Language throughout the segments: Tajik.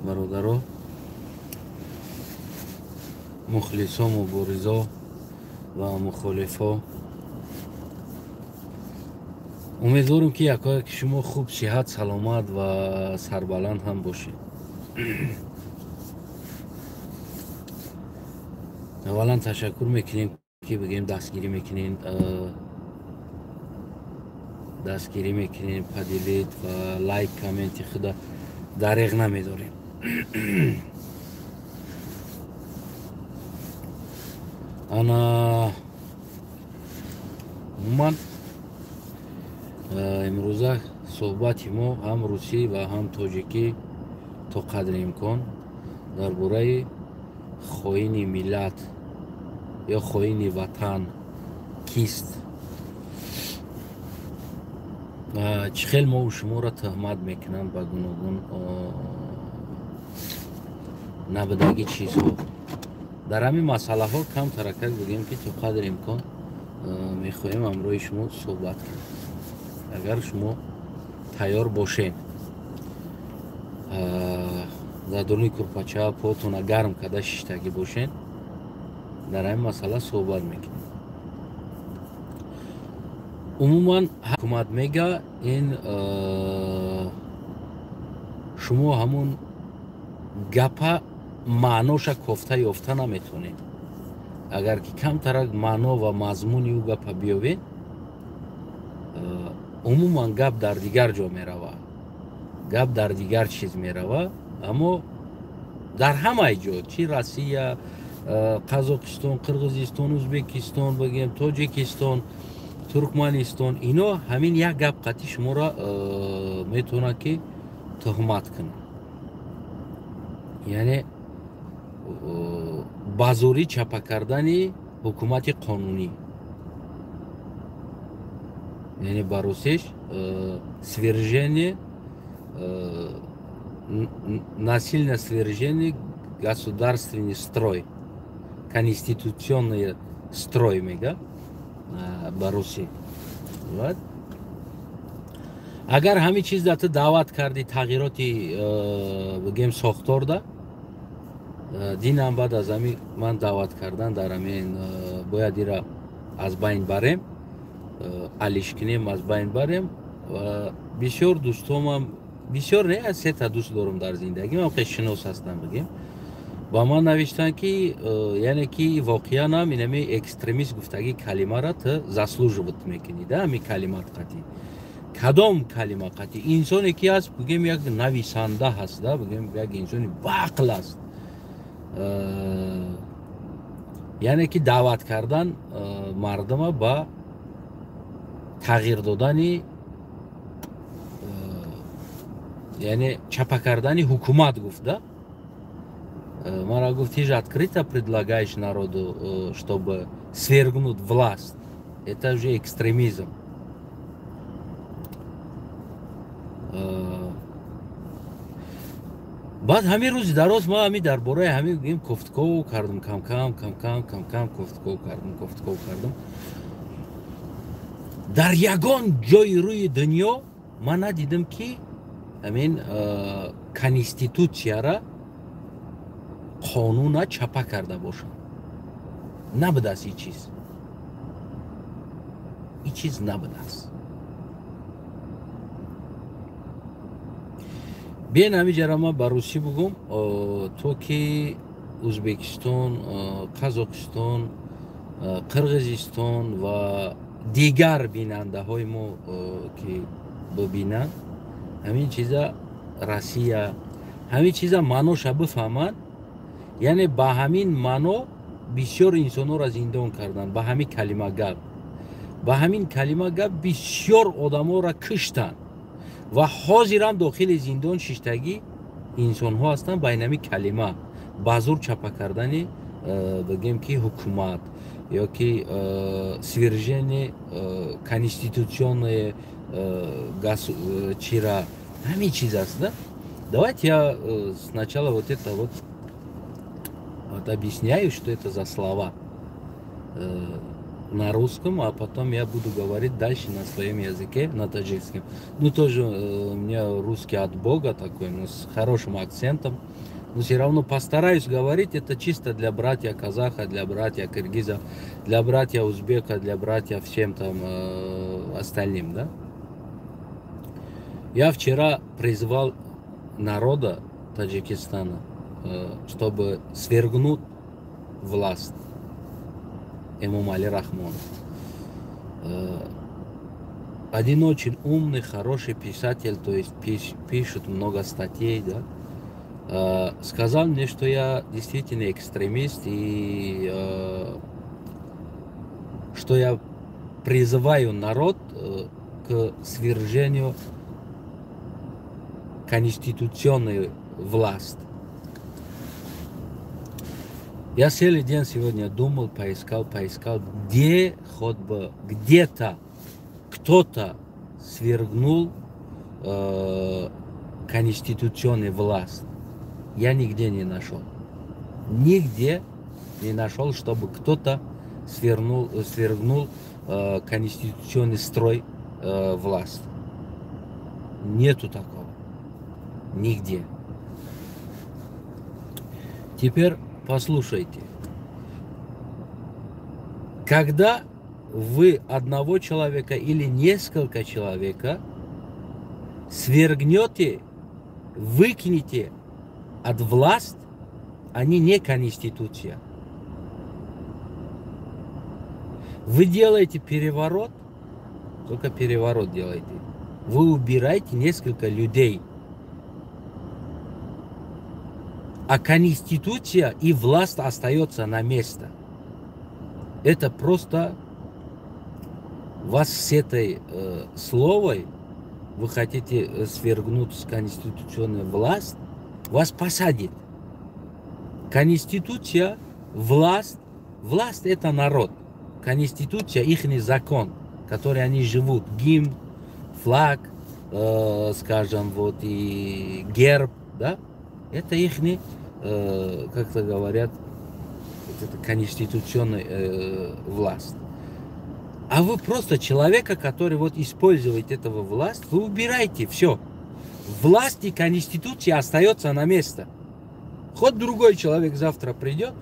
Бародаро, мухлисо, муборизо ва мухолифо, умедворам, ки якояки шумо хуб, сиҳат, саломат ва сарбаланд ҳам бошед. Аввалан ташаккур мекунем, ки бигем, дастгирӣ мекунем, дастгирӣ мекунем, поделить ва лайк, комменти худа дареғ намедорем. Ана, умуман, имрӯза суҳбати мо ҳам русӣ ва ҳам тоҷикӣ то қадри имкон дар бораи хоини миллат ё хоини ватан кист, чӣ хел мову шуморо тӯҳмат мекунанд ба гуногун набудагӣ чизҳо. Дар ҳамин масъалаҳо кам таракак бигем, ки то қадри имкон мехоҳем ҳамроҳи шумо суҳбат кунем, агар шумо тайёр бошед, дар дуруни курпача потона гарм карда шиштагӣ бошед, дар ҳамин масъала суҳбат мекунем. Умуман, ҳукумат мега, ин шумо ҳамун гапа маъноша кофта ёфта наметонед. Агар ки камтарак маъно ва мазмуни ӯ гапа биёбед, умуман гап дар дигар ҷо мерава, гап дар дигар чиз мерава. Аммо дар ҳамаи ҷо, чи Россия, Қазоқистон, Қирғизистон, Ӯзбекистон, бигем, Тоҷикистон, Туркманистон, ино ҳамин як гап қатъи шуморо метавонад, ки тӯҳмат кунад, яъне ба зӯрӣ чапа кардани ҳукумати қонунӣ, яъне ба русиш свержение, насильно свержение государственный строй, конституционный строй мега ба русӣ. Агар ҳамин чиз да ту даъват кардӣ тағйироти, бигем, сохторда, динам баъд аз ҳамин ман даъват кардан дар ҳамин бояд ира аз байн барем, алиш кунем, аз байн барем. Бисёр дӯстомам, бисёр не, сета дӯст дорам дар зиндагӣ, ман хеле шинос ҳастам, бигем, ба ман навиштанд, ки яъне ки воқеан инами экстремист гуфтагӣ калимара ту заслуживать мекунӣ да. Ҳамин калимат қатъи, кадом калима қатъи инсоне ки ҳаст, бигем, як нависанда ҳаст да, бигем, як инсони баақл аст, яъне ки даъват кардан мардума ба тағйир додани, яъне чапа кардани ҳукумат гуфт да. Мара гуфт: «Ты же открыто предлагаешь народу, чтобы свергнуть власть, это уже экстремизм». Баъд ҳамин рӯзи дароз ма ҳамин дар бораи ҳамин гӯем кофтков кардам, камкам, камкам, камкам кофтков кардам, кофтков кардам. Дар ягон ҷои рӯи дунё ман надидам, ки ҳамин конститутсияра, қонуна чапа карда бошанд. Набудааст ин чиз, ин чиз набудааст. Биен, ҳамин ма ба русӣ бугум, то ки Ӯзбекистон, Қазоқистон, Қирғизистон ва дигар бинандаҳои мо ки бибинанд ҳамин чиза, Россия, ҳамин чиза маъноша бифаҳманд. Яъне ба ҳамин маъно бисёр инсонҳоро зиндон карданд, ба ҳамин калима гап, ба ҳамин калима гап бисёр одаморо киштанд ва ҳозирам дохили зиндон шиштагӣ инсонҳо ҳастанд ба инами калима, ба зур чапа кардани, бигем, ки ҳукумат ё ки свержение конституционное чира, ҳамин чиз аст да. Давайте я сначала вот это вот объясняю, что это за слова. на русском, а потом я буду говорить дальше на своем языке, на таджикском. Ну, тоже у меня русский от Бога такой, но с хорошим акцентом. Но все равно постараюсь говорить, это чисто для братья казаха, для братья киргиза, для братья узбека, для братья всем там остальным, да. Я вчера призвал народа Таджикистана, чтобы свергнуть власть Эмомали Рахмона. Один очень умный, хороший писатель, то есть пишет много статей, да, сказал мне, что я действительно экстремист и что я призываю народ к свержению конституционной власти. Я целый день сегодня думал, поискал, где хоть бы где-то кто-то свергнул конституционную власть. Я нигде не нашел. Нигде не нашел, чтобы кто-то свергнул конституционный строй власти. Нету такого. Нигде. Теперь послушайте. Когда вы одного человека или несколько человека свергнете, выкинете от власти, они не конституция. Вы делаете переворот, только переворот делаете. Вы убираете несколько людей. А конституция и власть остается на месте. Это просто вас с этой словой, вы хотите свергнуть с конституционной власть, вас посадит. Конституция, власть, власть это народ. Конституция их закон, который они живут. Гимн, флаг, скажем, вот и герб, да? Это их, как-то говорят, это конституционная власть. А вы просто человека, который вот использует этого власть, вы убираете все. Власть и конституция остается на месте. Хоть другой человек завтра придет,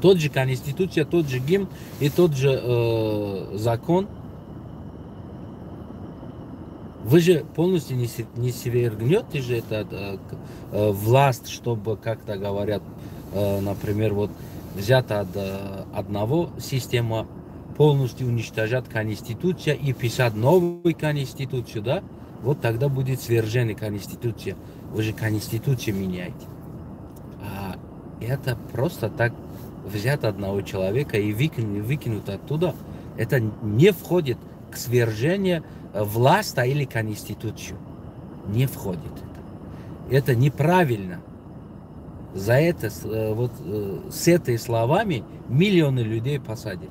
тот же конституция, тот же гимн и тот же закон. Вы же полностью не свергнете же это власть, чтобы, как-то говорят, например, вот взято от одного система, полностью уничтожать конституцию и писать новую конституцию, да? Вот тогда будет свержена конституция. Вы же конституцию меняете. А это просто так взять одного человека и выкинуть оттуда, это не входит к свержению власти или конституцию. Не входит это. Это неправильно. За это, вот с этой словами миллионы людей посадят.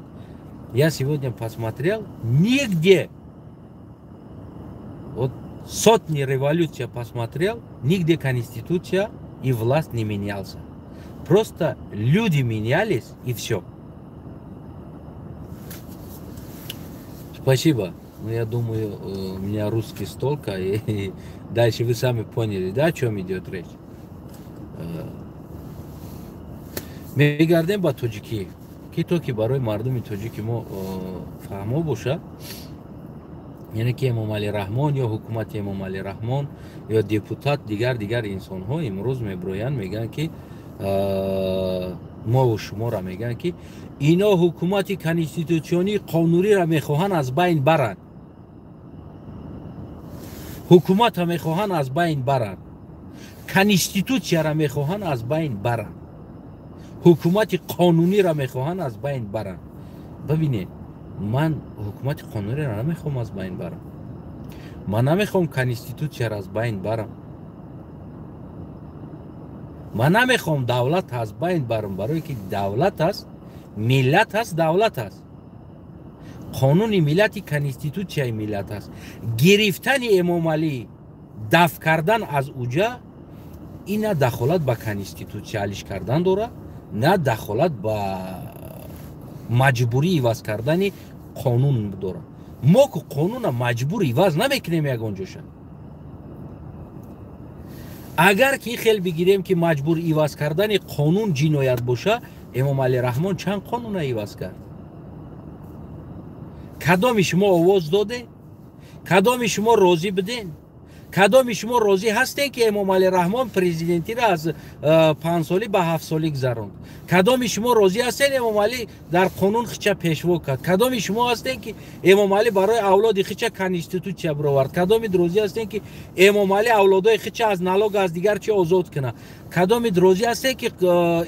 Я сегодня посмотрел, нигде, вот сотни революций посмотрел, нигде конституция и власть не менялся. Просто люди менялись, и все. Спасибо. Ну, я думаю, у меня русский столько, и дальше вы сами поняли, да, о чем идет речь. Мегардем ба тоҷикӣ, ки то ки барои мардуми тоҷики мо фаҳмо боша, яъне ки Эмомалӣ Раҳмон ё ҳукумати Эмомалӣ Раҳмон ё депутат, дигар инсонҳо имрӯз меброянд, мегӯянд ки мову шуморо мегӯянд ки ино ҳукумати конститутсионии қонуниро мехоҳанд аз байн баранд, ҳукуматро мехоҳанд аз байн баранд, конститутсияро мехоҳанд аз байн баранд, ҳукумати қонуниро мехоҳанд аз байн баранд. Бибинед, ман ҳукумати қонуниро намехоҳам аз байн барам, ман намехоҳам конститутсияро аз байн барам, ман намехоҳам давлат аз байн барам, барое ки давлат аст, миллат аст, давлат аст. Қонуни миллати конститутсияи миллат аст. Гирифтани Эмомалӣ, даф кардан аз уҷа, ин на дахолат ба конститутсия алиш кардан дорад, на дахолат ба Маҷбурӣ иваз кардани қонун дорад. Мо ку қонуна маҷбур иваз намекунем ягон ҷоша. Агар ки хел бигирем, ки маҷбур иваз кардани қонун ҷиноят боша, Эмомалӣ Раҳмон чанд қонуна иваз кард? Кадоми шумо овоз доде? Кадоми шумо розӣ буден? Кадоми шумо розӣ ҳастен, ки Эмомалӣ Раҳмон президентиро аз 5 солӣ ба 7 солӣ гузаронд? Кадоми шумо розӣ ҳастен, Эмомалӣ дар қонун хича пешво кард? Кадоми шумо ҳастен, ки Эмомалӣ барои авлоди хича конститутсия бировард? Кадоми розӣ ҳастен, ки Эмомалӣ авлодои хича аз налог, аз дигар чи озод кунад? Кадоми розӣ ҳастен, ки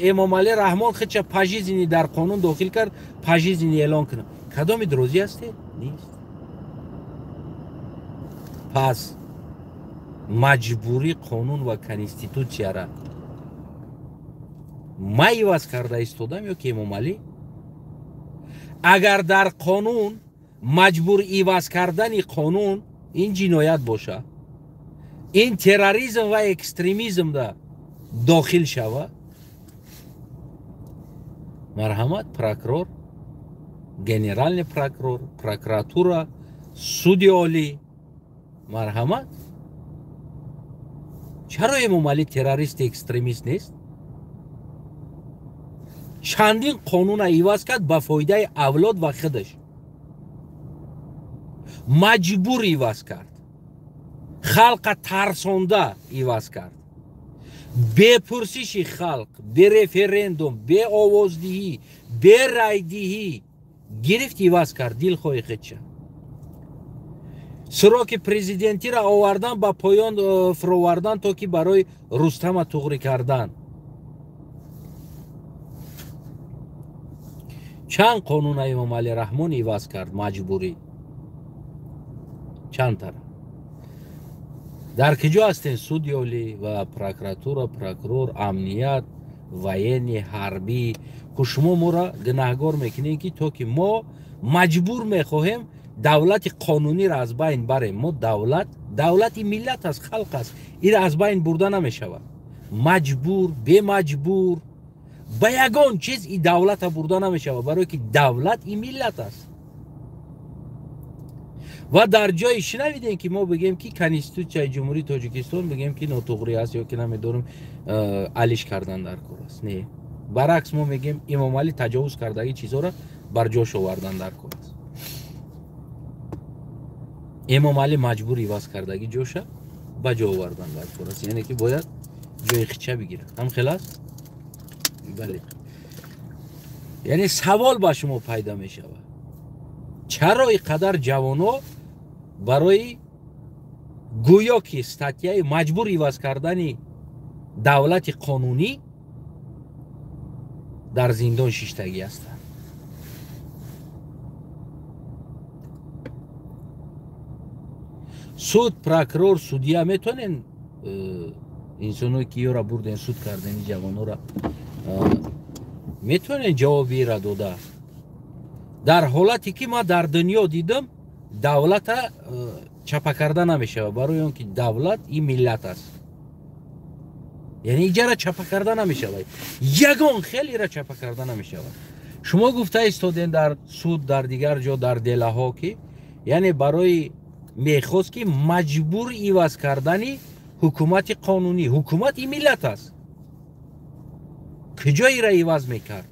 Эмомалӣ Раҳмон хича пожизненный дар қонун дохил кард, пожизненный эълон кунад? Кадоми розӣ ҳастен? Нест. Пас маҷбурӣ қонун ва конститутсияра ма иваз карда истодам ё ки Эмомалӣ? Агар дар қонун маҷбур иваз кардани қонун ин ҷиноят боша, ин терроризм ва экстремизмда дохил шава, марҳамат, прокурор, генеральный прокурор, прокуратура, суди олӣ, марҳамат. Чаро Эмомалӣ террористи, экстремист нест? Чандин қонуна иваз кард ба фоидаи авлод ва худаш, маҷбур иваз кард, халқа тарсонда иваз кард, бепурсиши халқ, береферендум, беовоздиҳӣ, берайдиҳӣ гирифт, иваз кард дилхоҳи худша. Сроки президентиро овардан ба поён фуровардан, то ки барои Рустама туғрӣ кардан. Чанд қонуна Эмомалӣ Раҳмон иваз кард маҷбурӣ? Чандтара? Дар киҷо ҳастен суди олӣ ва прокуратура, прокурор, амният, военный, ҳарбӣ? Ку шумо моро гунаҳгор мекунем, ки то ки мо маҷбур мехоҳем давлати қонуниро аз байн барем. Мо давлат, давлати миллат аст, халқ аст, ира аз байн бурда намешавад. Маҷбур, бемаҷбур, ба ягон чиз и давлата бурда намешавад, барое ки давлат и миллат аст. Ва дар ҷое шинавидем, ки мо бигем, ки конститутсияи Ҷумҳурии Тоҷикистон, бигем, ки нотуғрӣ аст ё ки намедорем, алиш кардан дар кор аст? Не, баръакс, мо мегем, Эмомалӣ таҷовуз кардаги чизҳоро бар ҷош овардан дар кор аст. Эмомалӣ маҷбур иваз кардаги ҷоша ба ҷо овардан дар кор аст, яъне ки бояд ҷои хича бигирад. Ҳам хел аст? Бале. Яъне савол ба шумо пайдо мешавад: чаро ин қадар ҷавоно барои гӯё ки статьяи маҷбур иваз кардани давлати қонунӣ дар зиндон шиштагӣ ҳастанд? Суд, прокурор, судья метавонен, инсоное ки ёра бурден, суд кардени ҷавонора, метавонен ҷавоби ира дода? Дар ҳолате ки ман дар дунё дидам, давлата чапа карда намешавад, барои он ки давлат ин миллат аст. Яъне иҷара чапа карда намешавад, ягон хел ира чапа карда намешавад. Шумо гуфта истоден дар суд, дар дигар ҷо, дар делаҳо, ки яъне барои мехост, ки маҷбур иваз кардани ҳукумати қонунӣ. Ҳукумат ин миллат аст, куҷо ира иваз мекард?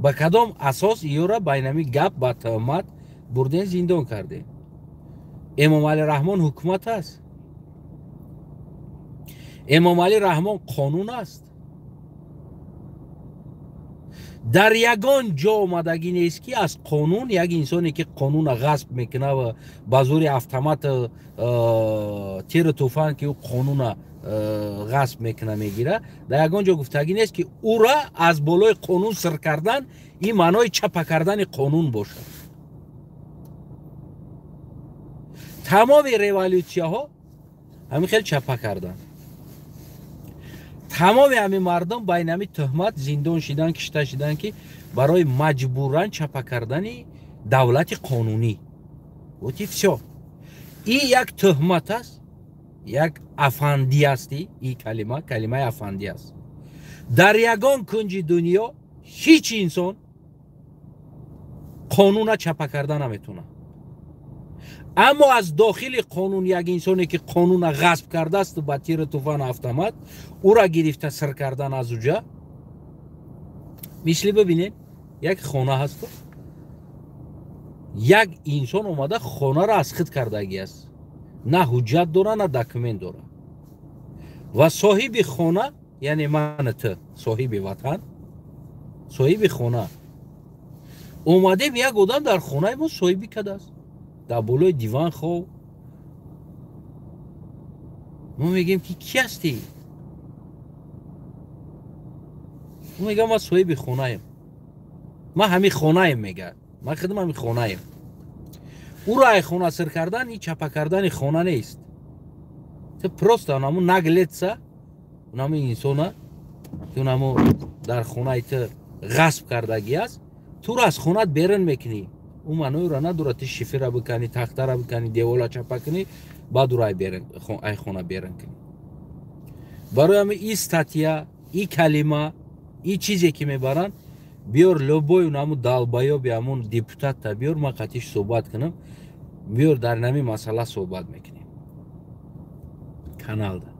Ба кадом асос ёра байнами гап ба тӯҳмат бурден, зиндон кардем? Эмомалӣ Раҳмон ҳукумат аст? Эмомалӣ Раҳмон қонун аст? Дар ягон ҷо омадагӣ нест, ки аз қонун як инсоне, ки қонуна ғасб мекунад ва ба зури автомат, тиру туфанг, ки ӯ қонуна ғасб мекуна, мегира, дар ягон ҷо гуфтагӣ нест, ки ӯра аз болои қонун сир кардан ин маънои чапа кардани қонун бошад. Тамоми революсияҳо ҳамин хел чапа карданд. Тамоми ҳамин мардум байни ҳамин тӯҳмат зиндон шидан, кишта шидан, ки барои маҷбуран чапа кардани давлати қонунӣ. Вот и всё. И як тӯҳмат аст, як афандӣ асти. И калима, калимаи афандӣ аст. Дар ягон кунҷи дунё ҳеҷ инсон қонуна чапа карда наметавонад. Аммо аз дохили қонун як инсоне ки қонуна ғасб кардааст ба тиру туфан автомат, ӯра гирифта сир кардан аз уҷа. Мисли бибинед, як хона ҳаст, як инсон омада хонаро аз худ кардагӣ аст, на ҳуҷҷат дора, на документ дора. Ва соҳиби хона, яъне ман ту, соҳиби ватан, соҳиби хона омадем, як одам дар хонаи мо соҳибӣ кардааст, дар болои диван хоб. Мо мегӯем ки кӣ ҳастӣ? Ӯ мегӯяд ман соҳиби хонаем, ман ҳамин хонаем, мегӯяд ман худам ҳамин хонаем. Ӯро ай хона сир кардан ин чапа кардани хона нест. Ту просто наму наглеца, наму инсона ки наму дар хонаи ту ғасб кардагӣ аст, туро аз хонат берун мекунӣ. Ӯ маъноеро надорад ту шифера биканӣ, тахтара биканӣ, девола чапа кунӣ, баъд ӯро ай хона берун кунӣ. Барои ҳамин и статья, и калима, и чизе ки мебаранд, биёр любой наму долбоёби ҳамун депутатта биёр, ман қатиш суҳбат кунам, биёр дар нами масъала суҳбат мекунем. Каналда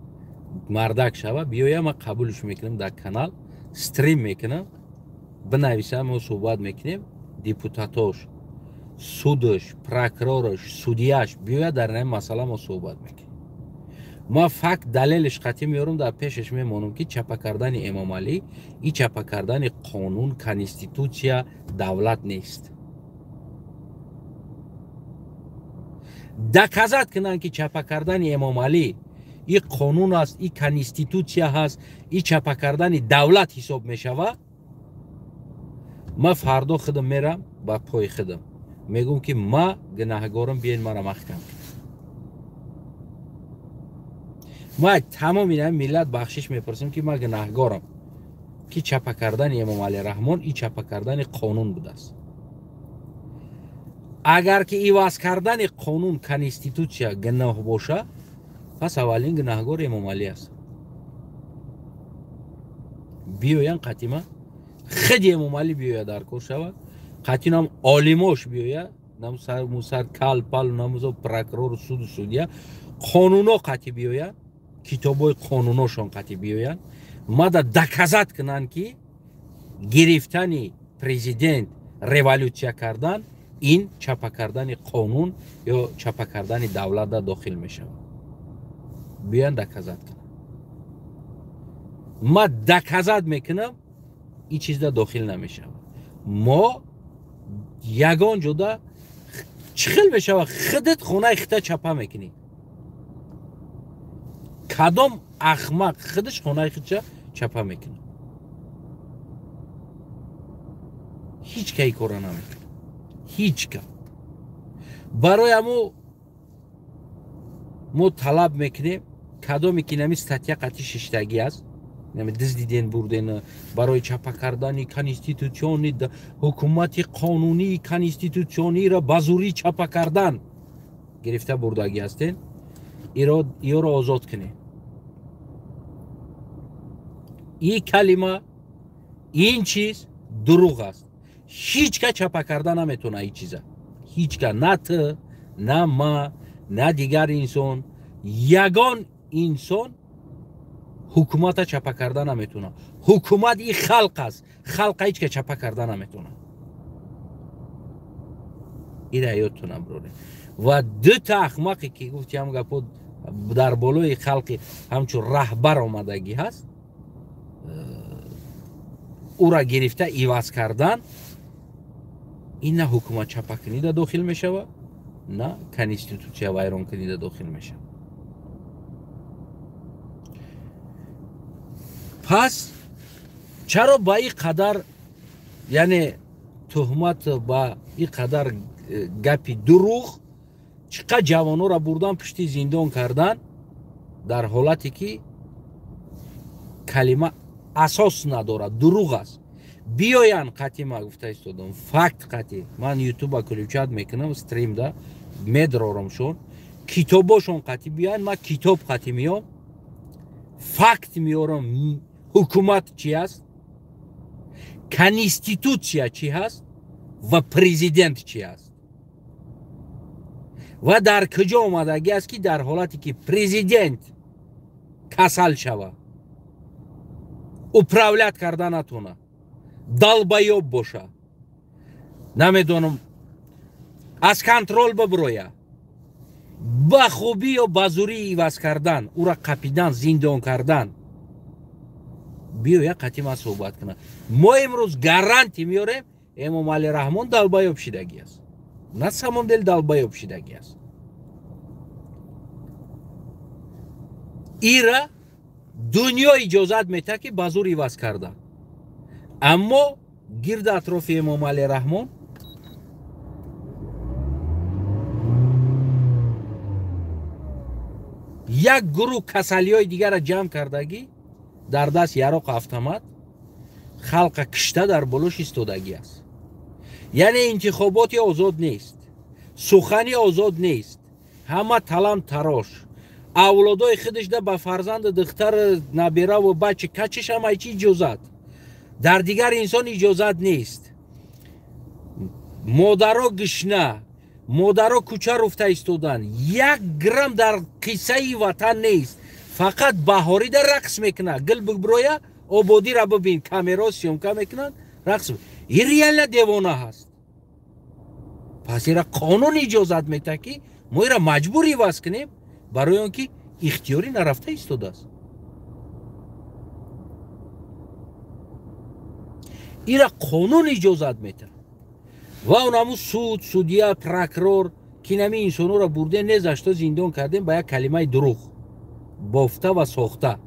мардак шава, биёя ман қабулш мекунам, дар канал стрим мекунам, бинависам, мо суҳбат мекунем. Депутатош, судш, прокурорш, судияш биёя дар нами масъала мо суҳбат мекунем. Ма факт далелиш қатъӣ меорам, дар пешаш мемонам ки чапа кардани Эмомалӣ и чапа кардани қонун, конститутсия, давлат нест. Доказат кунанд ки чапа кардани Эмомалӣ и қонун аст, и конститутсия ҳаст, и чапа кардани давлат ҳисоб мешавад. Ма фардо худам мерам ба пои худам мегӯм ки ма гунаҳгорам, биёед мара маҳкам кунед. Ма тамоми миллат бахшиш мепурсем ки ма гунаҳгорам ки чапа кардани Эмомалӣ Раҳмон и чапа кардани қонун будааст. Агар ки иваз кардани қонун, конститутсия гуноҳ боша, пас аввалин гунаҳгор Эмомалӣ аст. Биёян қатима худи Эмомалӣ биёя дар кор шавад, қатинам олимош биёя, намусар кал пал намузо прокурор, суду судья, қонуно қатӣ биёянд, китобҳои қонуношон қатӣ биёянд, мада доказат кунанд ки гирифтани президент, революсия кардан ин чапа кардани қонун ё чапа кардани давлатда дохил мешавад. Биёянд доказат кунанд. Ма доказат мекунам, ин чизда дохил намешавад. Мо ягон ҷода чӣ хел мешавад, худат хонаи хита чапа мекунӣ. Кадом ахмақ худаш хонаи худша чапа мекунад? Ҳеҷ ка ин кора намекунад, ҳеҷ ка. Барои ҳамо мо талаб мекунем, кадоме ки нами статья қатъи шиштагӣ аст, нами диздиден бурден барои чапа кардани конститутсиони ҳукумати қонунии конститутсиониро ба зурӣ чапа кардан гирифта бурдагӣ ҳастен, иёро озод кунем. Ин калима, ин чиз дурӯғ аст. Ҳеҷ ка чапа карда наметавонад ин чиза. Ҳеҷ ка, на ту, на ма, на дигар инсон, ягон инсон ҳукумата чапа карда наметавонад. Ҳукумат ин халқ аст, халқа ҳеҷ ка чапа карда наметавонад. Ира ёдтон аброред. Ва дута ахмақе ки гуфти ҳам гапо дар болои халқи ҳамчун раҳбар омадагӣ ҳаст, ӯра гирифта иваз кардан ин на ҳукумат чапакунида дохил мешавад, на конститутсия вайронкунида дохил мешавад. Пас чаро ба ин қадар, яъне туҳмат, ба ин қадар гапи дурӯғ чӣ қадр ҷавононро бурдан пушти зиндон кардан, дар ҳолате ки калима асос надорад, дурӯғ аст. Биёянд қатъи ма гуфта истодам, факт қатъи ман ютуба ключат мекунам, стримда медрорамшон, китобошон қатъи биёянд, ман китоб қатъи меём, факт меорам, Ҳукумат чӣ аст, конститутсия чӣ ҳаст ва президент чӣ аст. Ва дар куҷо омадагӣ аст, ки дар ҳолате ки президент касал шава, управлять карда натона, долбоёб боша, намедонам, аз контроль биброя, ба хубӣ ё ба зурӣ иваз кардан, ӯра қапидан, зиндон кардан, биёя қатъи ман суҳбат кунад. Мо имрӯз гарантӣ меорем, Эмомалӣ Раҳмон долбоёб шидагӣ аст, на самом деле долбоёб шидагӣ аст. Ира дунё иҷозат метаҳад, ки ба зур иваз кардан, аммо гирди атрофи Эмомалӣ Раҳмон як гурӯҳ касалиҳои дигарро ҷамъ кардагӣ, дар даст яроқ, автомат, халқа кишта дар болош истодагӣ аст. Яъне интихоботи озод нест, сухани озод нест, ҳама талам тарош, авлодои худашда ба фарзанду духтар, набераву бачи качиш ҳама чи иҷозат, дар дигар инсон иҷозат нест. Модаро гишна, модаро кӯча руфта истодан, як грамм дар қиссаи ватан нест. Фақат баҳорида рақс мекунад, гил биброя, ободира бибин, камеро съёмка мекунанд, рақс. И реально девона ҳаст. Пас ира қонун иҷозат метаҳад, ки мо ира маҷбур иваз кунем, барои он ки ихтиёрӣ нарафта истодааст. Ира қонун иҷозат метаҳад. Ва онаму суд, судья, прокурор, ки нами инсонҳоро бурдем, незашто зиндон кардем ба як калимаи дурӯғ бофта ва сохта.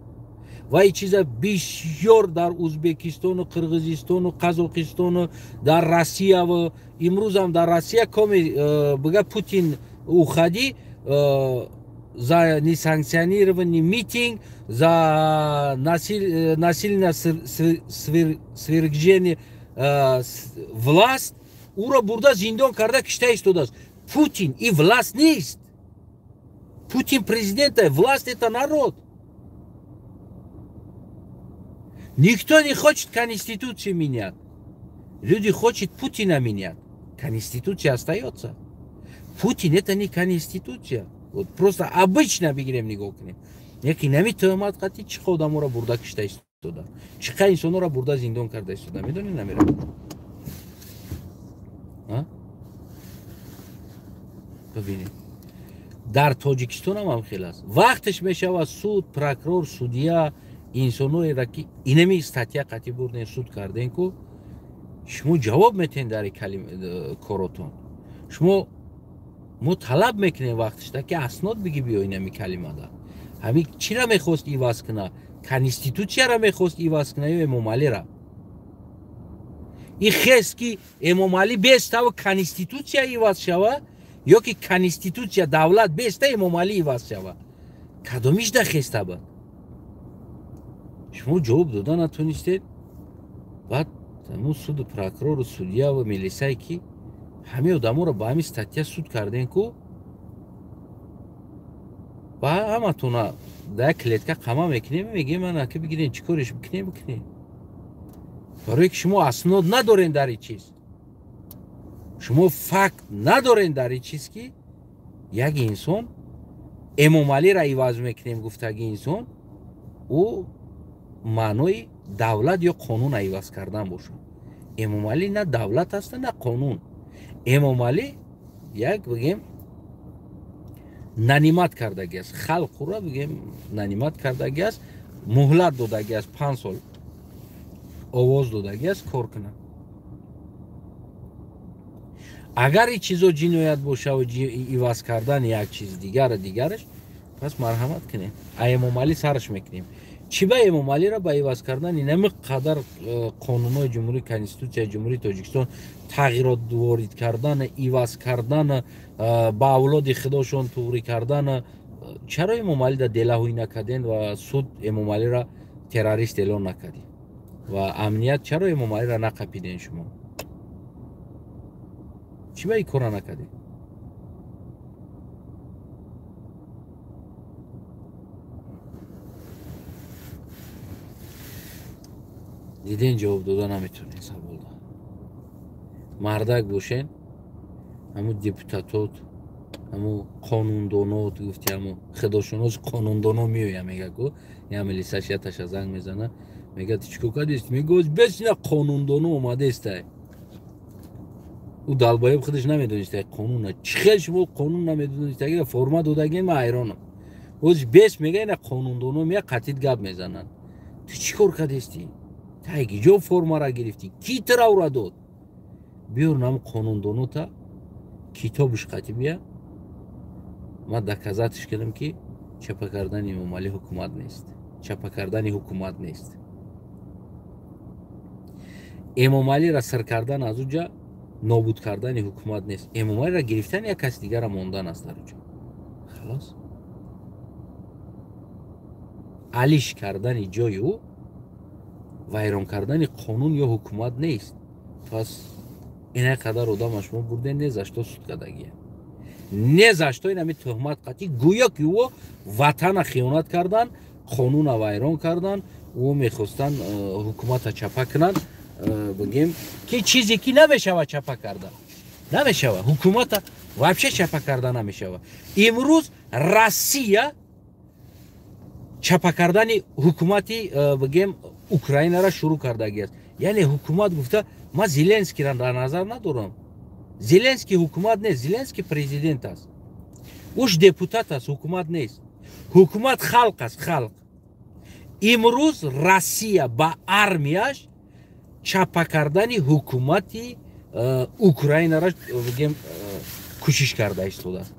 Ва ин чиза бисёр дар Узбекистону Қирғизистону Қазоқистону дар Россия, ва имрӯзам дар Россия коми бига Путин уходи за несанкционированный митинг, за насильное свержение власть, ӯро бурда зиндон карда кишта истодааст. Путин и власть нест. Путин президент, власть это народ. Никто не хочет конституцию менять. Люди хотят Путина менять. Конституция остается. Путин это не конституция. Вот просто обычно бигирем нигоҳ кунем. Яки нами туҳмат қатӣ чӣ одаморо бурда кишта истода, чӣ қа инсонҳоро бурда зиндон карда истода, медонӣ намера? Бибинед, дар Тоҷикистон ҳам хел аст. Вақташ мешавад суд, прокурор, судья инсонҳоеро, ки инами статья қатӣ бурден, суд карден, ку шумо ҷавоб метиҳен дар коротон. Шумо мо талаб мекунем вақташда, ки аснод биги биё инами калимада. Ҳамин чиро мехост иваз куна? Конститутсияро мехост иваз куна ё Эмомалиро? Ин хест, ки Эмомалӣ бестава конститутсия иваз шава, ё ки конститутсия давлат беста Эмомалӣ иваз шава? Кадомишда хеста буд? Шумо ҷавоб дода натонистед. Баъд ҳамун суду, прокурору, судья ва милисае, ки ҳамаи одаморо ба ҳамин статья суд кардем, ку ба ҳаматона дар як клетка қама мекунем, мегӯем, ана ки бигирем, чӣ кореш бикунем, бикунем, барое ки шумо аснод надорен дар ин чиз, шумо факт надорен дар ин чиз, ки як инсон Эмомалиро иваз мекунем гуфтаги инсон, ӯ маънои давлат ё қонун иваз кардан бошад. Эмомалӣ на давлат аст, на қонун. Эмомалӣ як, бигем, нанимать кардаги аст, халқура, бигем, нанимать кардаги аст, муҳлат додаги аст, 5 сол овоз додаги аст, кор кунад. Агар ин чизо ҷиноят бошаву иваз кардани як чиз дигара дигараш, пас марҳамат кунем, а Эмомалӣ сараш мекунем. Чӣ ба Эмомалиро ба иваз кардани нами қадар қонунҳои ҷумҳурӣ, конститутсияи Ҷумҳурии Тоҷикистон тағйирот ворид кардан, иваз кардан, ба авлоди худошон туғрӣ кардан, чаро Эмомалӣ да делаҳоӣ накарден ва суд Эмомалиро террорист эълон накардед, ва амният чаро Эмомалиро нақапиден? Шумо чӣ ба ин кора накардед? Диден, ҷавоб дода наметонен саволда. Мардак бошен, ҳамун депутатот, ҳамун қонундонот, гуфти ҳамун худошинос қонундоно меоя, мега ку я милисаш яташа занг мезана, мега ту чӣ кор кардист? Мега бес ина қонундоно омадестай. Ӯ долбоёб худаш намедонистай қонуна. Чӣ хел шумо қонун намедонистагира форма додагин, ман ҳайронам. Оз бес мега ина қонундоно мея, қатит гап мезананд. Ту чӣ кор кардистӣ? Тайги ҷо формара гирифтӣ? Ки тура ура дод? Биёр нам қонундонота, китобш қати бия. Ман доказатиш кардам, ки чапа кардани Эмомалӣ ҳукумат нест, чапа кардани ҳукумат нест. Эмомалиро сир кардан аз уҷа нобуд кардани ҳукумат нест. Эмомалиро гирифтан як каси дигара мондан аст дар уҷа. Халос. Алиш кардани ҷои ӯ вайрон кардани қонун ё ҳукумат нест. Пас ина қадар одама шумо бурден, не за что суд кардагия, не за что инами тӯҳмат қатӣ, гӯё ки ӯ ватана хиёнат кардан, қонуна вайрон кардан, ӯ мехостанд ҳукумата чапа кунанд. Бигем ки чизе ки намешава чапа кардан, намешава ҳукумата вообще чапа карда намешава. Имрӯз Россия чапа кардани ҳукумати, бигем, Украинара шурӯъ кардагиаст. Яъне ҳукумат гуфта ман Зеленскийро дар назар надорам. Зеленский ҳукумат нест, Зеленский президент аст, уш депутат аст, ҳукумат нест. Ҳукумат халқ аст, халқ. Имрӯз Россия ба армияш чапа кардани ҳукумати Украинара, бигем, кӯшиш карда истодааст.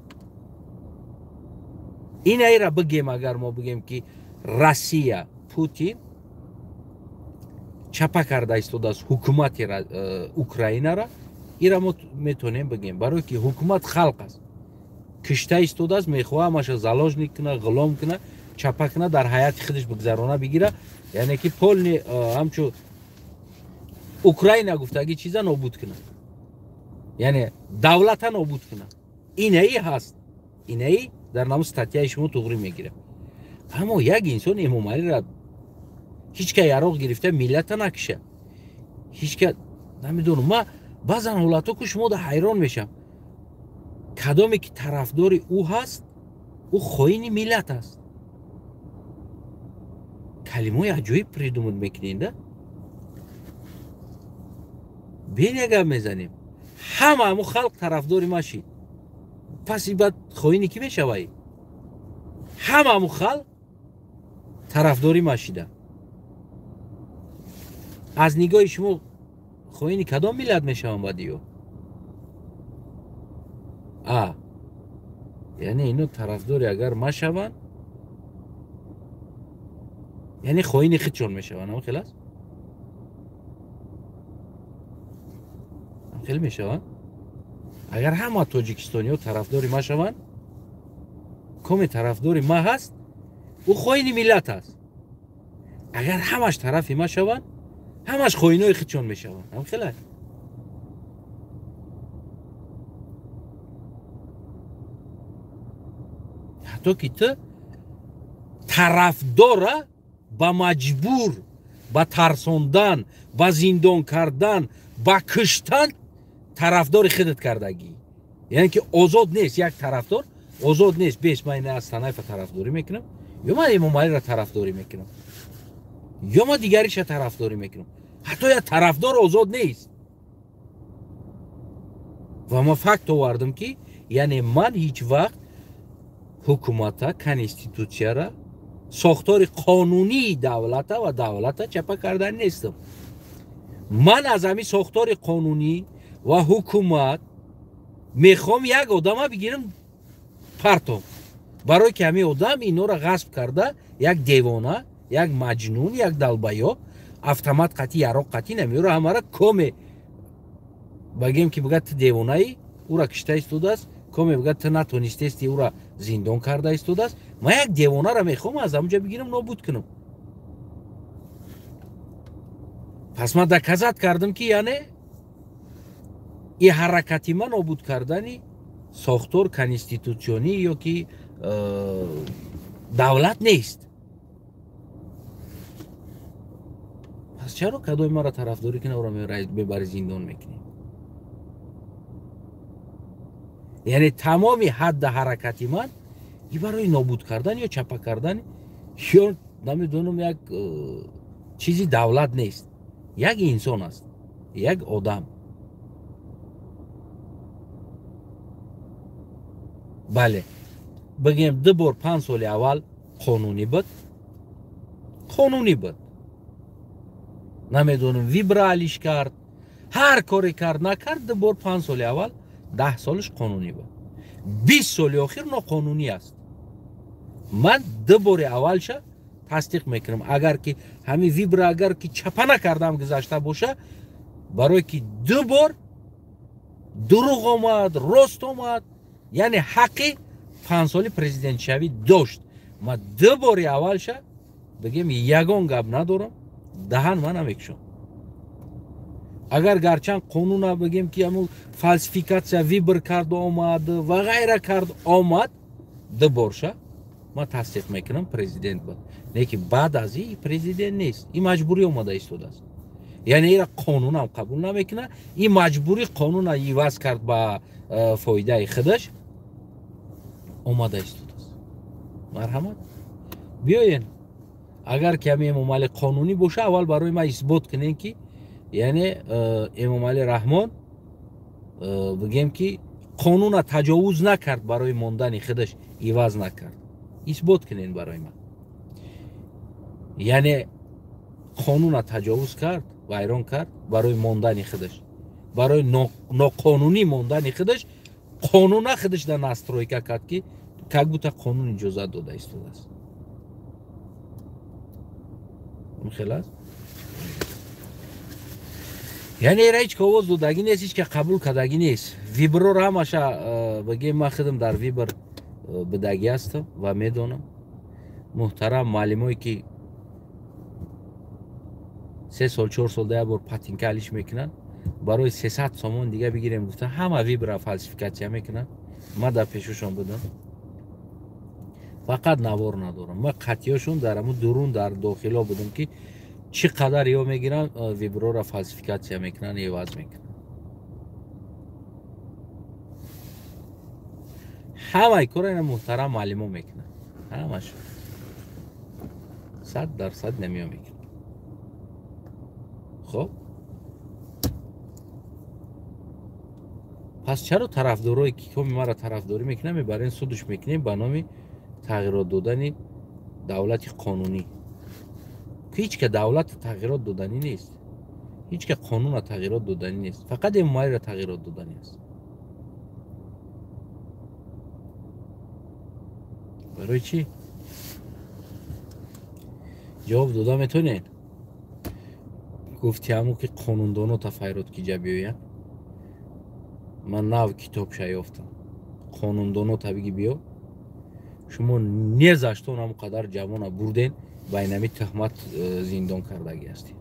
Инаира бигем, агар мо бигем ки Россия, Путин чапа карда истодааст ҳукумати Украинара, ира мо метавонем бигем, барое ки ҳукумат халқ аст. Кишта истодааст, мехоҳа ҳамаша заложник куна, ғулом куна, чапа куна, дар ҳаяти худаш бигзарона бигира, яъне ки полни ҳамчу Украина гуфтаги чиза нобуд куна, яъне давлата нобуд куна. Инаи ҳаст, инаи дар наму статьяи шумо туғрӣ мегирад. Аммо як инсон Эмомалиро ҳеҷ ка яроқ гирифта миллата накиша, ҳеҷ ка намедонам. Ма баъзан ҳолатҳо ку шумо да ҳайрон мешам, кадоме ки тарафдори ӯ ҳаст, ӯ хоини миллат аст. Калимаҳои аҷоиб придумад мекунед, да? Бен як гап мезанем, ҳама ҳамун халқ тарафдори ма шид, пас и баъд хоини кӣ мешавай? Ҳама ҳамун халқ тарафдори ма шида. Аз нигоҳи шумо хоини кадом миллат мешаванд баъди ё? А яъне ино тарафдори агар машаванд, яъне хоини худшон мешаванд. Ҳам хел аст? Ҳам хел мешаванд? Агар ҳама тоҷикистониҳо тарафдори ма шаванд, коме тарафдори ма ҳаст, ӯ хоини миллат аст. Агар ҳамаш тарафи ма шаванд, ҳамаш хоинои худшон мешаванд. Ҳам хел аст? Ҳатто ки ту тарафдора ба маҷбур, ба тарсондан, ба зиндон кардан, ба куштан тарафдори худат кардагӣ. Яъне ки озод нест, як тарафдор озод нест. Бес ман ина аз Санаева тарафдорӣ мекунам, ё ман Эмомалиро тарафдорӣ мекунам, ё ман дигариша тарафдорӣ мекунам. Ҳатто як тарафдор озод нест. Ва ман факт овардам, ки яъне ман ҳеҷ вақт ҳукумата, конститутсияра, сохтори қонунии давлата ва давлата чапа кардан нестам. Ман аз ҳамин сохтори қонунӣ ва ҳукумат мехоҳам як одама бигирам партом, барое ки ҳамин одам инора ғасб карда, як девона, як маҷнун, як долбоёб, автомат қатӣ, яроқ қатӣ намеёра, ҳамара коме багем ки бигӯяд ту девонаӣ, ӯра кишта истодааст, коме бигӯяд ту натонистести, ӯра зиндон карда истодааст. Ман як девонаро мехоҳам аз ҳамонҷа бигирам, нобуд кунам. Пас ман доказат кардам, ки яъне и ҳаракати ман нобуд кардани сохтор конститутсионӣ ё ки давлат нест. Пас чаро кадои маро тарафдорӣ кина, ӯро мебари зиндон мекунӣ? Яъне тамоми ҳадда ҳаракати ман и барои нобуд кардан ё чапа кардан ё намедонам як чизи давлат нест. Як инсон аст, як одам. Бале, бигем 2 бор 5 соли аввал қонунӣ буд, қонунӣ буд. Намедонам вибра алиш кард, ҳар коре кард накард, 2 бор 5 соли аввал 10 солиш қонунӣ буд. 20 соли охир ноқонунӣ аст. Ман 2 бори аввалша тасдиқ мекунам. Агар ки ҳамин вибра агар ки чапа накардам гузашта боша, барое ки 2 бор дурӯғ омад, рост омад, яъне ҳаққи 5 соли президентшавӣ дошт. Ман 2 бори аввалша бигем ягон гап надорам, даҳан ман намекушам. Агар гарчанд қонуна бигем ки ҳамун фалсификатсия вибр кард омад ва ғайра кард омад, 2 борша ман тасдиқ мекунам президент буд. Лекин баъд аз ин президент нест, ин маҷбурӣ омада истодааст. Яъне ира қонунам қабул намекунад, ин маҷбурӣ қонуна иваз кард ба фоидаи худаш омада истодааст. Марҳамат, биёен. Агар ки ҳамин Эмомалӣ қонунӣ боша, аввал барои ман исбот кунем ки яъне Эмомалӣ Раҳмон бигем ки қонуна таҷовуз накард, барои мондани худаш иваз накард. Исбот кунен барои ман. Яъне қонуна таҷовуз кард, вайрон кард барои мондани худаш, барои ноқонунӣ мондани худаш қонуна худаш да настройка кард ки как будто қонун иҷозат дода истодааст. Хел аст. Яъне ира ҳеҷ ка овоз додагӣ нест, ҳеҷ ка қабул кардагӣ нест. Виброра ҳамаша бигем ман худам дар вибр бидагӣ ҳастам ва медонам. Муҳтарам муаллимое ки 3 сол 4 сол да як бор патинка алиш мекунанд, барои 300 сомон дига бигирем гуфта ҳама вибра фалсификатсия мекунанд. Ман дар пешушон будам, фақат навор надорам. Ман қатъиёшон дар ҳамун дурун дар дохило будам ки чӣ қадар ё мегиранд, виброра фалсификатсия мекунанд, иваз мекунанд. Ҳамаи кора ина муҳтарам муаллимо мекунанд, ҳамаш 100% намеё мекунанд. Хоб, пас чаро тарафдорое ки коми маро тарафдорӣ мекунанд, мебарен судуш мекунем ба номи тағйирот додани давлати қонунӣ? Ҳеҷ ка давлата тағйирот доданӣ нест, ҳеҷ ка қонуна тағйирот доданӣ нест, фақат Эмомалиро тағйирот доданӣ аст. Барои чӣ? Ҷавоб дода метонед? Гуфти ҳамун ки қонундоно тафайрот ки ҷа биёянд. Ман нав китобша ёфтам. Қонундоно табиги биё. Шумо незаштон ҳамон қадар ҷавона бурден, ба инами туҳмат зиндон кардагӣ ҳастед.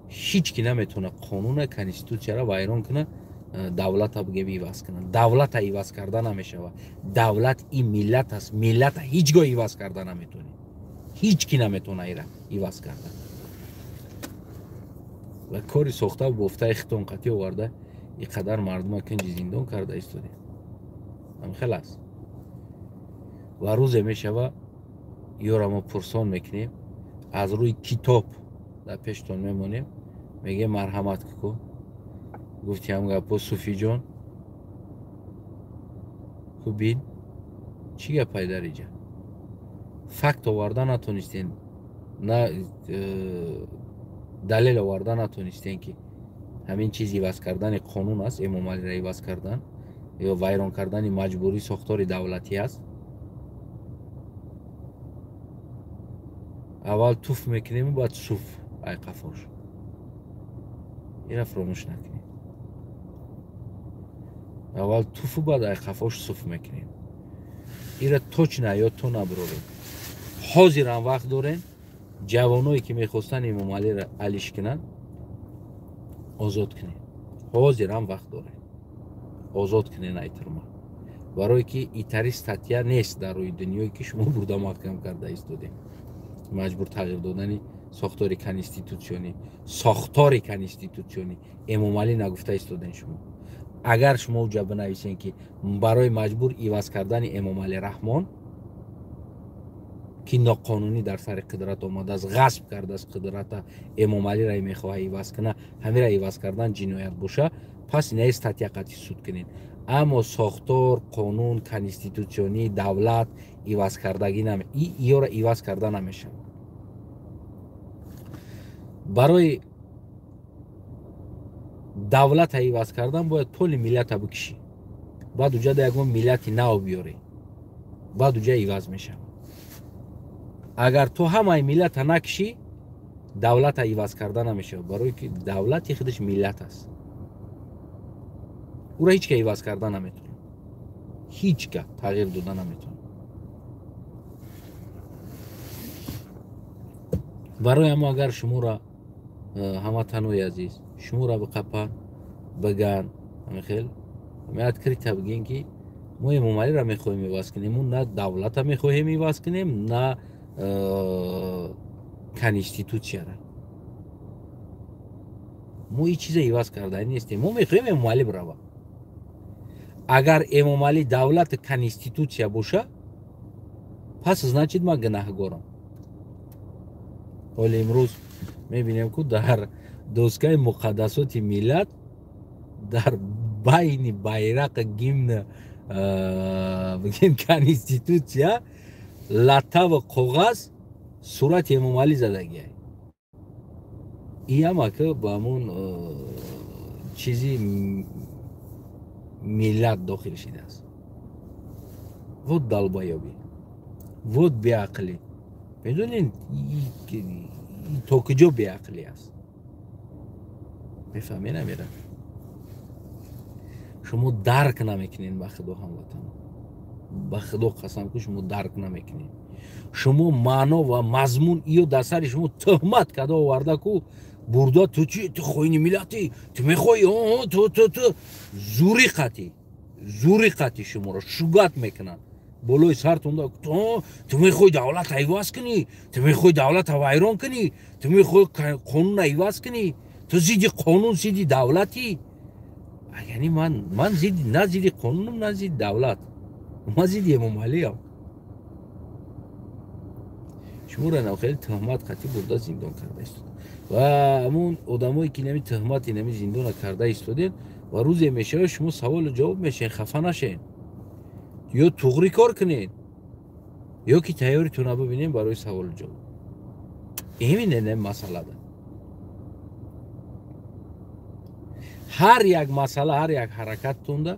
Ҳеҷ ки наметавона қонуна, конститутсияро вайрон кунад, давлата бигем иваз кунад. Давлата иваз карда намешавад. Давлат ин миллат аст. Миллата ҳеҷ гоҳ иваз карда наметавонед. Ҳеҷ ки наметавона ира иваз карда. Ва кори сохта бофтаи хитон қатъӣ оварда ин қадар мардума кунҷи зиндон карда истодем. Ҳамхел аст. Ва рӯзе мешава ёра мо пурсон мекунем, аз рӯи китоб дар пештон мемонем, мегем марҳамат ку. Гуфти ҳам гапо Суфиҷон, ку бин чӣ гапай дар иҷа? Факт оварда натонистен, на далел оварда натонистен ки ҳамин чиз иваз кардани қонун аст, Эмомалиро иваз кардан ё вайрон кардани маҷбурӣ сохтори давлатӣ аст. Аввал туф мекунем, баъд суф айқафош. Ира фаромӯш накунем. Аввал туфу, баъд айқафош суф мекунем. Ира точно ё то наброрем. Ҳозирам вақт дорем. Ҷавоное ки мехостанд Эмомалиро алиш кунанд, озод кунем. Ҳозирам вақт дорем, озод кунен айтирма. Барое ки итари статья нест дар рӯи дунёе ки шумо бурда маҳкам карда истодем. Маҷбур тағйир додани Сохтори конститутсионӣ, сохтори конститутсионӣ Эмомалӣ нагуфта истоден шумо. Агар шумо уҷа бинависен, ки барои маҷбур иваз кардани Эмомалӣ Раҳмон, ки ноқонунӣ дар сари қудрат омадааст, ғасб кардааст қудрата, Эмомалиро мехоҳа иваз куна, ҳамира иваз кардан ҷиноят боша, пас инаи статья қатъи суд кунед. Аммо сохтор, қонун, конститутсионӣ, давлат иваз кардагӣ иёра иваз карда намешавад. Барои давлата иваз кардан бояд поли миллата бикишӣ, баъд уҷада ягон миллати нав биёрӣ, баъд уҷа иваз мешавад. Агар ту ҳамаи миллата накишӣ, давлата иваз карда намешавад, барое ки давлати худаш миллат аст. Ура ҳеҷ ка иваз карда наметавонад, ҳеҷ ка тағйир дода наметавонад. Барои ҳамо агар шуморо, ҳамватанои азиз, шуморо биқапан, биган, ҳамихел открыто бигӯем, ки мо Эмомалиро мехоҳем иваз кунем, мо на давлата мехоҳем иваз кунем, на конститутсияра. Мо ҳеҷ чиза иваз карда нестем, мо мехоҳем Эмомалӣ бирава. Агар Эмомалӣ давлати конститутсия боша, пас значит ман гунаҳгорам. Ҳоло имрӯз мебинем, ку дар доскаи муқаддасоти миллат дар байни байрақа, гимн, бигем, конститутсия, латтаву коғаз сурати Эмомалӣ задагиай. Иам ака ба ҳамун чизи миллат дохил шидааст. Вот долбоёбӣ, вот беақлӣ. Медонед, то куҷо беақлӣ аст? Мефаҳме намера? Шумо дарк намекунед. Ба худо, ҳамватан, ба худо қасам, ку шумо дарк намекунед. Шумо маъно ва мазмун иё дар сари шумо тӯҳмат карда оварда, ку бурда, ту чи, ту хоини миллатӣ, ту мехоҳӣ, ту зури қатӣ, зури қатӣ шуморо шугат мекунанд болои сартон. Ту мехоҳӣ давлата иваз кунӣ, ту мехоҳӣ давлата вайрон кунӣ, ту мехоҳӣ қонуна иваз кунӣ, ту зидди қонун, зидди давлатӣ. Яъне ман зидди, на зидди қонунам, на зидди давлат, ман зидди Эмомалиам. Шуморо инам хеле тӯҳмат қатӣ бурда зиндон карда истода. Ва ҳамун одамое ки инами тӯҳмат, инами зиндона карда истодед, ва рӯзе мешавад, шумо саволу ҷавоб мешавед. Хафа нашед, ё туғри кор кунед, ё ки тайёритона бибинем барои саволу ҷавоб. Именно масъалада ҳар як масъала, ҳар як ҳаракаттонда.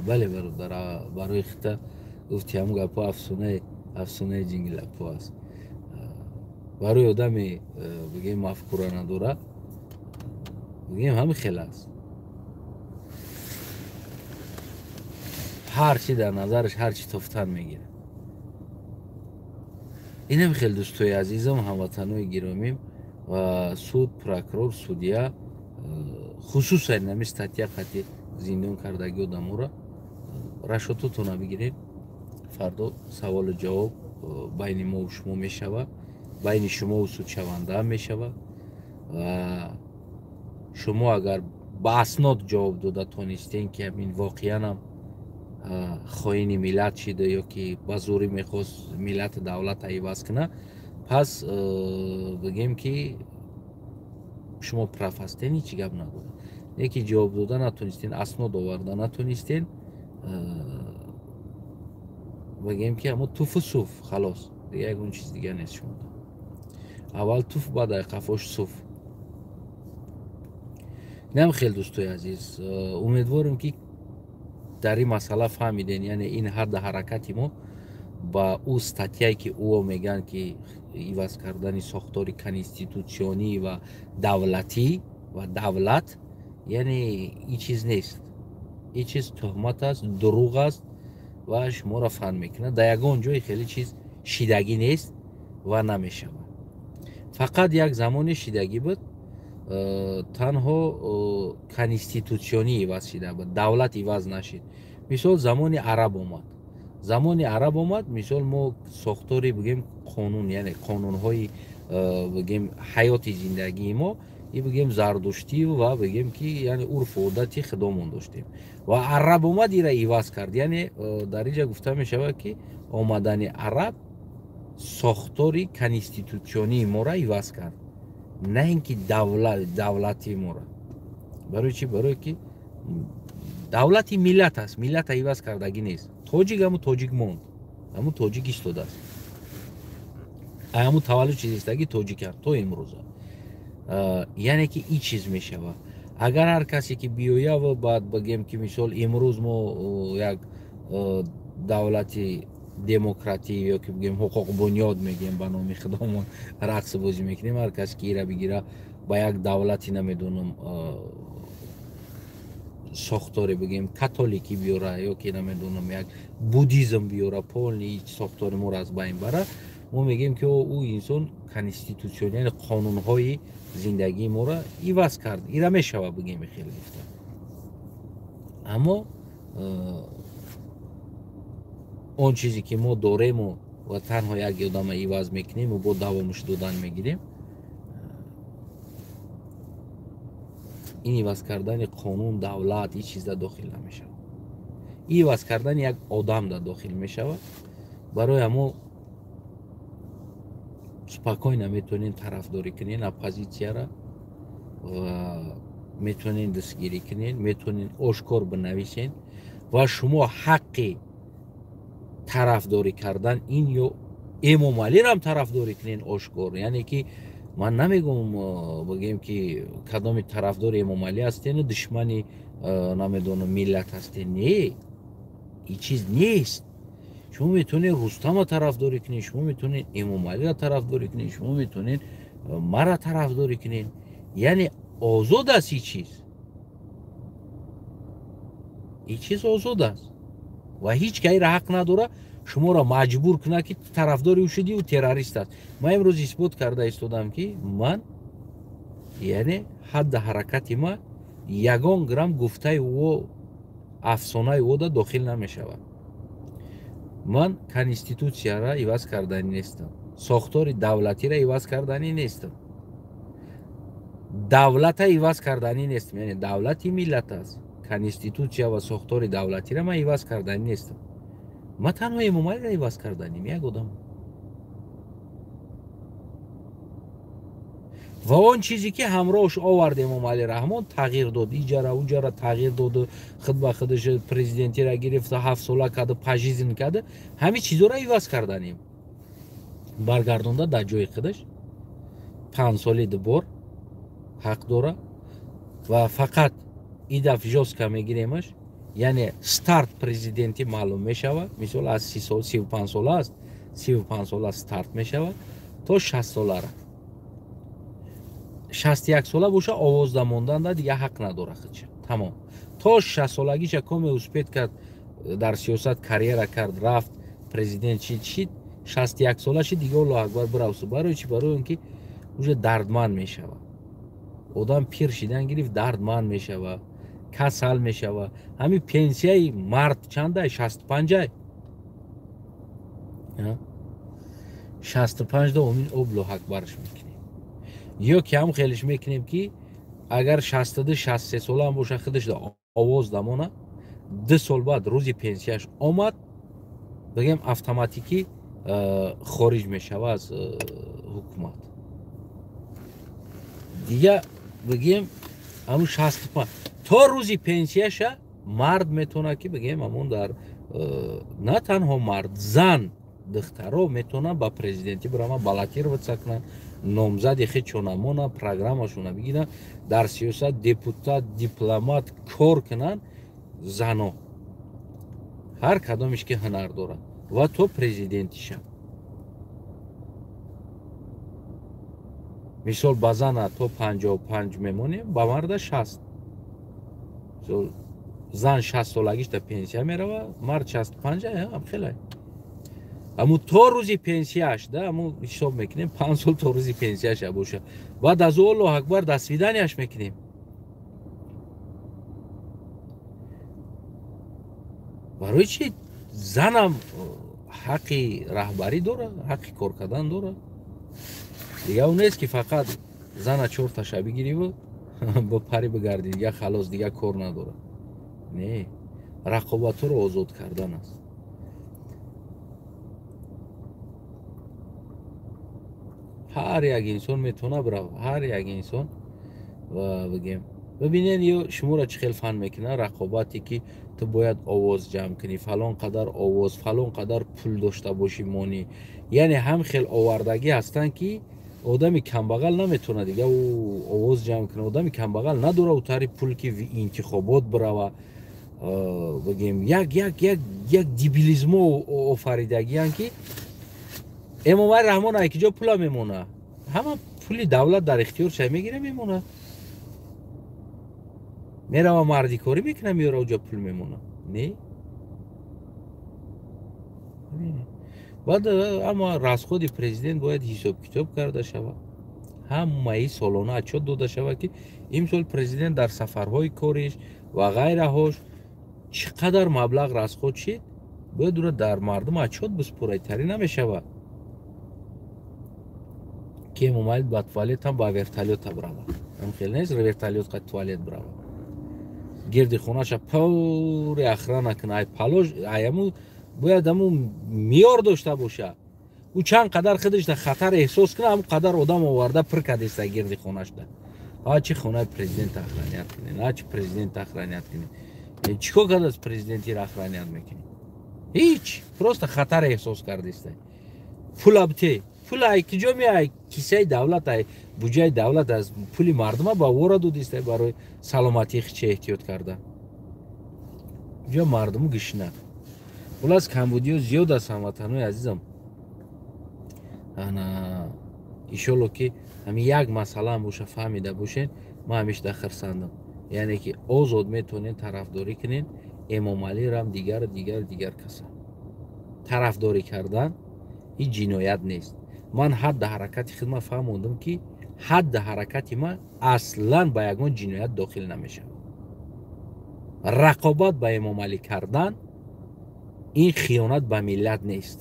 Бале, бародар, барои хита гуфти, ҳамун гапҳо афсонаи ҷингилапҳо аст. Барои одаме, бигем, мафкура надора, бигем, ҳамин хел аст. Ҳар чи дар назараш, ҳар чи тофтан мегирад. Инам хел, дӯстои азизам, ҳамватанои гиромим, ва суд, прокурор, судья, хусусан нами статья қати зиндон кардаги одаморо рашототона бигиред. Фардо саволу ҷавоб байни мову шумо мешавад, байни шумову судшавандаам мешавад. Ва шумо агар ба аснод ҷавоб дода тонистен, ки ҳамин воқеанам хоини миллат шида ё ки ба зӯрӣ мехост миллати давлата иваз кунад, пас бигем, ки шумо прав ҳастен, ҳеҷ гап надорад. Не ки ҷавоб дода натонистен, аснод оварда натонистен, бигем, ки ҳамо туфу суф, халос, дига ягон чиз дига нест. Шумо аввал туф, баъд қафош суф. Инам хел, дӯстои азиз, умедворем, ки дар ин масъала фаҳмиден. Яъне ин ҳадда ҳаракати мо ба ӯ статьяе, ки ӯо мегӯянд, ки иваз кардани сохтори конститутсионӣ ва давлатӣ ва давлат, яъне ин чиз нест, ин чиз тӯҳмат аст, дурӯғ аст ва шуморо фан мекунад. Дар ягон ҷое хеле чиз шидагӣ нест ва намешавад. Фақат як замоне шидагӣ буд, танҳо конститутсионӣ иваз шида буд, давлат иваз нашид. Мисол, замони араб омад. Замони араб омад, мисол мо сохтори бигем қонун, яъне қонунҳои бигем ҳаёти зиндагии мо и бигем зардуштӣ ва бигем ки яъне урфу одати худомон доштем. Ва араб омад, ира иваз кард. Яъне дар инҷа гуфта мешавад, ки омадани араб сохтори конститутсионии моро иваз кард, на ин ки давлати моро. Барои чӣ? Барое ки давлати миллат аст, миллата иваз кардагӣ нест. Тоҷик ҳамун тоҷик монд, ҳамун тоҷик истодааст, ҳамун таваллуд чизистагӣ тоҷикам то имрӯза. Яъне ки ин чиз мешавад. Агар ҳар касе ки биёяв, баъд бигем ки мисол имрӯз мо як давлати демократӣ ё ки бигем ҳуқуқбунёд мегем, ба номи худомон рақс бозӣ мекунем, ҳар касе ки ира бигира ба як давлати намедонам сохторе бигем католикӣ биёра ё ки намедонам як буддизм биёра, полный сохтори моро аз байн бара, мо мегӯем ки ӯ инсон конститутсион, яъне қонунҳои зиндагии моро иваз кард. Ира мешава бигем хеле гуфта. Аммо он чизе ки мо дорему ва танҳо як одама иваз мекунему бо давомаш додан мегирем, ин иваз кардани қонун, давлат, ин чиз да дохил намешавад. Иваз кардани як одам да дохил мешавад. Барои ҳамо спокойно метавонед тарафдорӣ кунед оппозитсияра ва метавонед дастгирӣ кунед, метавонед ошкор бинависед ва шумо ҳаққи тарафдорӣ кардан ин ё Эмомалиро тарафдорӣ кунед ошкор. Яъне ки ман намегӯм бигем ки кадоми тарафдори Эмомалӣ ҳастену душмани намедонам миллат ҳастен. Не, ин чиз нест. Шумо метавонед Рустамро тарафдорӣ кунед, шумо метавонед Эмомалиро тарафдорӣ кунед, шумо метавонед маро тарафдорӣ кунед. Яъне озод аст ин чиз. Ин чиз озод аст ва ҳеҷ кайра ҳақ надорад шуморо маҷбур кунад ки тарафдори ӯ шудӣ, ӯ террорист аст. Ман имрӯз исбот карда истодам ки ман, яъне ҳадди ҳаракати ман ягон грамм гуфтаи ӯ, афсонаи ӯ да дохил намешавад. Ман конститутсияро иваз карданӣ нестам, сохтори давлатиро иваз карданӣ нестам, давлата иваз карданӣ нестам. Яъне давлати миллат аст, конститутсия ва сохтори давлатиро ман иваз карданӣ нестам. Ман танҳо Эмомалиро иваз карданим, як одам. Ва он чизе ки ҳамроҳш овард Эмомалӣ Раҳмон, тағйир дод, иҷара уҷара тағйир доду, худ ба худаш президентиро гирифта, 7 сола карда, пажизн карда, ҳамин чизоро иваз карданим, баргардонда дар ҷои худаш. 5 соли дубор ҳақ дора ва фақат идаф жёстко мегиремаш, яъне старт президентӣ маълум мешавад. Мисол аз 30 сол, 35 сола аст, 35 сола старт мешавад то 60 солара. 61 сола боша овозда мондан дига ҳақ надора худша. Тамом. То 60 солагиша коме успет кард, дар сиёсат карьера кард, рафт президент шид, 61 сола шид, дига Аллоҳу акбар биравсу. Барои чӣ? Барои он ки уже дардманд мешавад. Одам пир шидан гирифт, дардманд мешавад, касал мешавад. Ҳамин пенсияи мард чандай? 65-ай. 65 да омин Аллоҳу акбарш мекунем. Ё ки ҳам хелиш мекунем ки агар 62 63 сола ҳам боша, худаш да овоз дамона, 2 сол баъд рӯзи пенсияш омад, бигем автоматикӣ хориҷ мешава аз ҳукумат. Дига бигем ҳамун 65 то рӯзи пенсияша мард метавонад ки бигем ҳамун дар на танҳо мард, зан, духтаро метавонанд ба президентӣ бираванд, баллотироваться кунанд, номзади худшона монанд, программашона бигиранд, дар сиёсат депутат, дипломат кор кунанд зано, ҳар кадомеш ки ҳунар дорад, ва то президентиша. Мисол ба зана то 55 мемонем, ба марда 60. Зан 60 солагиш да пенсия мерава, мард 65, ҳам хеле. Аммо то рӯзи пенсияш да, аммо ҳисоб мекунем 5 сол то рӯзи пенсияш боша. Баъд аз ӯ Аллоҳу акбар до свиданияш мекунем. Барои чӣ Занам ҳаққи раҳбарӣ дорад, ҳаққи кор кардан дорад. Дига он нест, ки фақат зана чорташа бигириву бо пари бигарди, дига халос, дига кор надорад. Не, рақобатҳоро озод кардан аст. Ҳар як инсон метавона бирава, ҳар як инсон ва бигем, бибинед, ё шуморо чӣ хел фан мекунад рақобате, ки ту бояд овоз ҷамъ кунӣ, фалон қадар овоз, фалон қадар пул дошта бошӣ, монӣ. Яъне ҳам хел овардагӣ ҳастанд, ки одами камбағал наметавонад дига ӯ овоз ҷамъ кунад. Одами камбағал надорад ӯ тари пул, ки интихобот бирава. Бигем, як як як як дебилизмо офаридагиянд, ки Эмомалӣ Раҳмон ай киҷо пула мемона? Ҳама пули давлат дар ихтиёрша мегира, мемона, мерава, мардикорӣ мекуна, меёра, уҷа пул мемона. Не, баъд ама расходи президент бояд ҳисоб-китоб карда шавад, ҳамаи солона отчёт дода шавад, ки имсол президент дар сафарҳои кориш ва ғайраҳош чӣ қадар маблағ расход шид. Бояд ура дар мардум отчёт биспурад. Тарӣ намешавад, ки Эмомалӣ ба туалетам ба вертолёта бирава. Хел нест, вертолёт қа туалет бирава, гирди хонаша пури охрана куна. Ай палош, аяму бояд аму меёр дошта боша. Ӯ чанд қадар худашда хатар эҳсос куна, ҳамн қадар одам оварда пир кардеста гирди хонашда. А чи хонаи президент охранять кунед, а чи президент охранять кунед? Чӣ кор кардааст президентиро охранять мекунед? Ҳеҷ, просто хатар эҳсос кардеста. Пула бите, пул ай киҷо меай? Кисаи давлат, ай буҷаи давлат, аз пули мардума ба вора додиста барои саломатии хиче эҳтиёт карда. Ҷо мардуму гишна. Хулас, камбудиё зиёд аст, ҳамватанои азизам. Ана, иншолло, ки ҳамин як масъалаам боша, фаҳмида бошед. Ман ҳамешда хирсандам, яъне ки озод метавонед тарафдорӣ кунед Эмомалирам, дигар, дигар, дигар каса. Тарафдорӣ кардан ҳеҷ ҷиноят нест. Ман ҳадда ҳаракати худма фаҳмондам, ки ҳадда ҳаракати ман аслан ба ягон ҷиноят дохил намешавад. Рақобат ба Эмомалӣ кардан ин хиёнат ба миллат нест.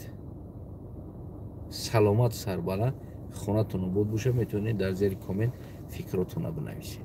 Саломат, сарбаланд, хонатон обод боша. Метавонед дар зери коммент фикротона бинависед.